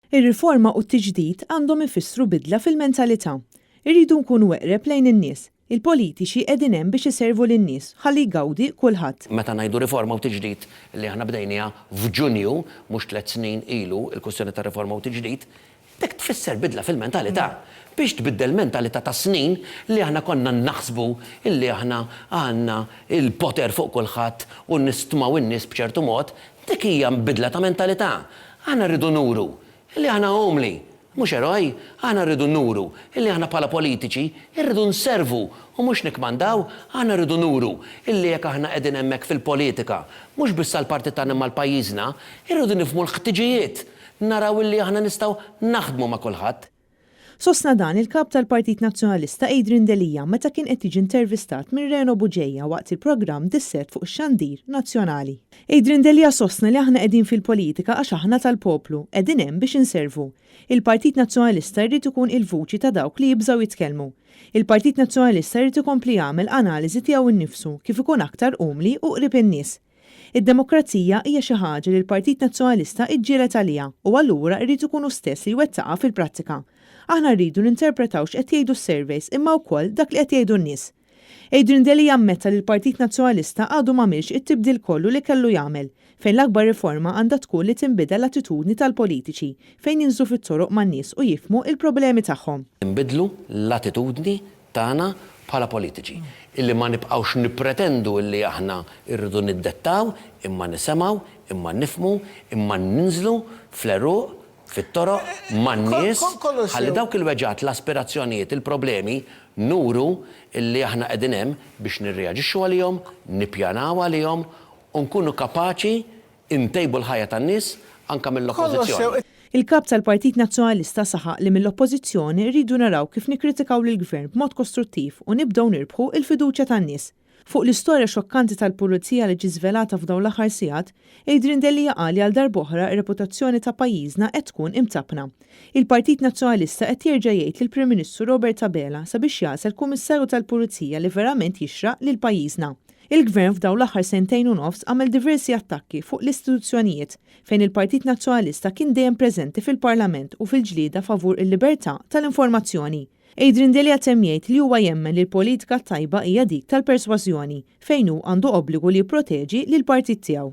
Ir-riforma u t-tiġdid għandhom ifissru bidla fil-mentalità. Irridu nkunu eqreb lejn in-nies. Il-politiċi qegħdin hemm biex iservu lin-nies ħalli jgawdi kulħadd. Meta ngħidu riforma u tiġdid li aħna bdejniha f'Ġunju, mhux tlett snin ilu, il-kwistjoni ta' riforma u tiġdid, dik tfisser bidla fil-mentalità. Biex tbiddel mentalità ta' snin li aħna konna naħsbu illi aħna għandna l-poter fuq kulħadd u nistmaw in-nies b'ċertu mod, dik hija bidla ta' mentalità. Aħna rridu nuru li aħna umli, mhux eroj, aħna rridu nuru li aħna bħala politiċi rridu nservu u mhux nikkmandaw, aħna rridu nuru li jekk aħna qegħdin hemmhekk fil-politika, mhux biss għall-partit tagħna imma għal pajjiżna, irridu nifhmu l-ħtiġijiet, naraw illi aħna nistgħu naħdmu ma' kulħadd. Sostna dan il-Kap tal-Partit Nazzjonalista Adrian Delia meta kien qed jiġi intervistat minn Reno Bugeja waqt il-programm Dissett fuq ix-xandir nazzjonali. Adrian Delia sostna li aħna qegħdin fil-politika għax aħna tal-poplu, qegħdin hemm biex inservu. Il-Partit Nazzjonalista jrid ikun il-vuċi ta' dawk li jibżgħu jitkellmu. Il-Partit Nazzjonalista jrid ikompli jagħmel analiżi tiegħu nnifsu kif ikun aktar umli u qrib in-nies. Id-demokrazija hija xi ħaġa li l-Partit Nazzjonalista ġġieled għaliha u allura jrid ikun hu stess li jwettaqha fil-prattika. Aħna rridu ninterpretaw x'qed jgħidu s-surveys imma wkoll dak li qed jgħidu n-nies. Adrian Delia ammetta li l-Partit Nazzjonalista għadu m'għamilx it-tibdil kollu li kellu jagħmel, fejn l-akbar riforma għandha tkun li tinbidel l-attitudni tal-politiċi fejn jinżlu fit-toroq man-nies u jifhmu il-problemi tagħhom. Inbiddlu l-attitudni tagħna bħala politiċi, illi ma nibqgħux nippretendu illi aħna rridu niddettaw, imma nisemgħu, imma nifhmu, imma ninżlu fl-għeruq, fit-toroq, man-nies, ħalli dawk il-weġgħat, l-aspirazzjonijiet, il-problemi, nuru illi aħna qegħdin hemm biex nirreaġixxu għalihom, nippjanaw għalihom u nkunu kapaċi Intejbu l-ħajja tan-nies anke mill-Oppożizzjoni. Il-Kap tal-Partit Nazzjonalista saħaq li mill-Oppożizzjoni rridu naraw kif nikkritikaw lill-Gvern b'mod kostruttiv u nibdew nirbħu l-fiduċja tan-nies. Fuq l-istorja xokkanti tal-Pulizija li ġiet żvelata f'dawn l-aħħar sigħat, Adrian Delia qal li għal darb'oħra r-reputazzjoni ta' pajjiżna qed tkun imtappna. Il-Partit Nazzjonalista qed jerġa' jgħid lill-Prim Ministru Robert Abela sabiex jagħżel Kummissarju tal-Pulizija li verament jixraq lil pajjiżna. Il-Gvern f'dawn l-aħħar sentejn u nofs għamel diversi attakki fuq l-istituzzjonijiet, fejn il-Partit Nazzjonalista kien dejjem preżenti fil-Parlament u fil-ġlieda favur il-libertà tal-informazzjoni. Adrian Delia temm jgħid li huwa jemmen li l-politika t-tajba hija dik tal-persważjoni, fejn hu għandu obbligu li jipproteġi lill-partit tiegħu.